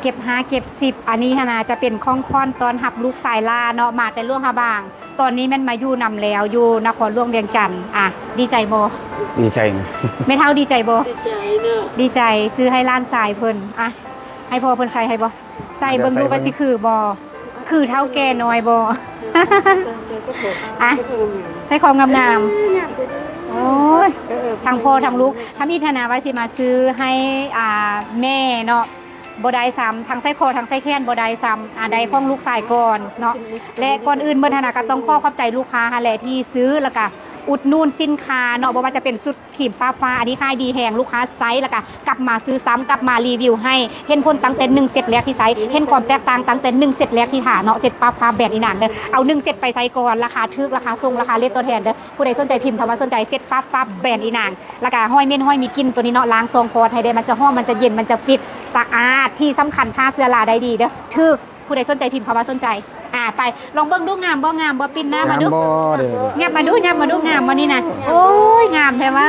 ເກັບຫ້າເກັບສິບ ອັນນີ້ຫັ້ນນະ ຈະເປັນຂອງຂວັນຕ້ອນຮັບລູກຊາຍຫຼ້າເນາະ ມາແຕ່ຫຼວງພະບາງ ຕອນນີ້ແມ່ນມາຢູ່ນຳແລ້ວ ຢູ່ນະຄອນຫຼວງວຽງຈັນ. ອ່ະ ດີໃຈບໍ່? ດີໃຈນະ. ແມ່ເຖົ້າດີໃຈບໍ່? ດີໃຈເນາະ ດີໃຈ ຊື້ໃຫ້ຫຼານຊາຍເພິ່ນ. ອ່ະ ໃຫ້ພໍ່ເພິ່ນໃສ່ໃຫ້ບໍ່? ໃສ່ເບິ່ງດູວ່າຊິຄືບໍ່? ຄືເຖົ້າແກ່ນ້ອຍບໍ່? ອ່ະ ໃສ່ຂອງງາມໆ. ໂອ້ຍ ທັງພໍ່ທັງລູກ ທຳອິດຫັ້ນນະວ່າຊິມາຊື້ໃຫ້ ອ່າ ແມ່ເນາະ ບໍ່ໄດ້ຊ້ຳ ທັງໃສ່ຄໍທັງໃສ່ແຂນບໍ່ໄດ້ຊ້ຳ ອ່າ ໄດ້ຂອງລູກຊາຍກ່ອນເນາະ. ແລະ ກ່ອນອື່ນເໝິດຫັ້ນນະ ກໍຕ້ອງຂໍຂອບໃຈລູກຄ້າຫັ້ນແຫຼະ ທີ່ຊື້ ແລ້ວກໍອຸດໜູນສິນຄ້າເນາະ ບໍ່ວ່າຈະເປັນຊຸດຄຣີມປາບຟ້າ ອັນນີ້ຂາຍດີແຮງ ລູກຄ້າໃຊ້ ແລ້ວກໍກັບມາຊື້ຊ້ຳ ກັບມາຣີວິວໃຫ້ ເຫັນຜົນຕັ້ງແຕ່ໜຶ່ງເຊັດແລກທີ່ໃຊ້ ເຫັນຄວາມແຕກຕ່າງຕັ້ງແຕ່ໜຶ່ງເຊັດແລກທີ່ທາເນາະ. ເຊັດປາບຟ້າແບຣນອີນາງເດີ ເອົາໜຶ່ງເຊັດໄປໃຊ້ກ່ອນ ລາຄາຖືກ ລາຄາສົ່ງ ລາຄາເລດຕົວແທນເດີ. ຜູ້ໃດສົນໃຈພິມຄຳວ່າສົນໃຈ ເຊັດປາບຟ້າແບຣນອີນາງ ແລ້ວກະຫ້ອຍເໝັນຫ້ອຍມີກິ່ນ ໂຕນີ້ເນາະ ລ້າງສອງຄອດໃຫ້ໄດ້ ມັນຈະຫອມ ມັນຈະເຢັນ ມັນຈະຟິດສະອາດ. ທີ່ສຳຄັນຂ້າເຊື້ອລາໄດ້ດີເດີ ຖືກ. ຜູ້ໃດສົນໃຈພິມຄຳວ່າສົນໃຈ. ອ່າ ໄປ ລອງເບິ່ງດູ ງາມບໍ່? ງາມບໍ່? ປິ່ນໜ້າມາດູ ງາມບໍ່ເດີ? ຫຍັບມາດູ ຫຍັບມາດູ ງາມບໍ່ນີ້ນະ? ໂອ້ຍ ງາມແທ້ວ່າ.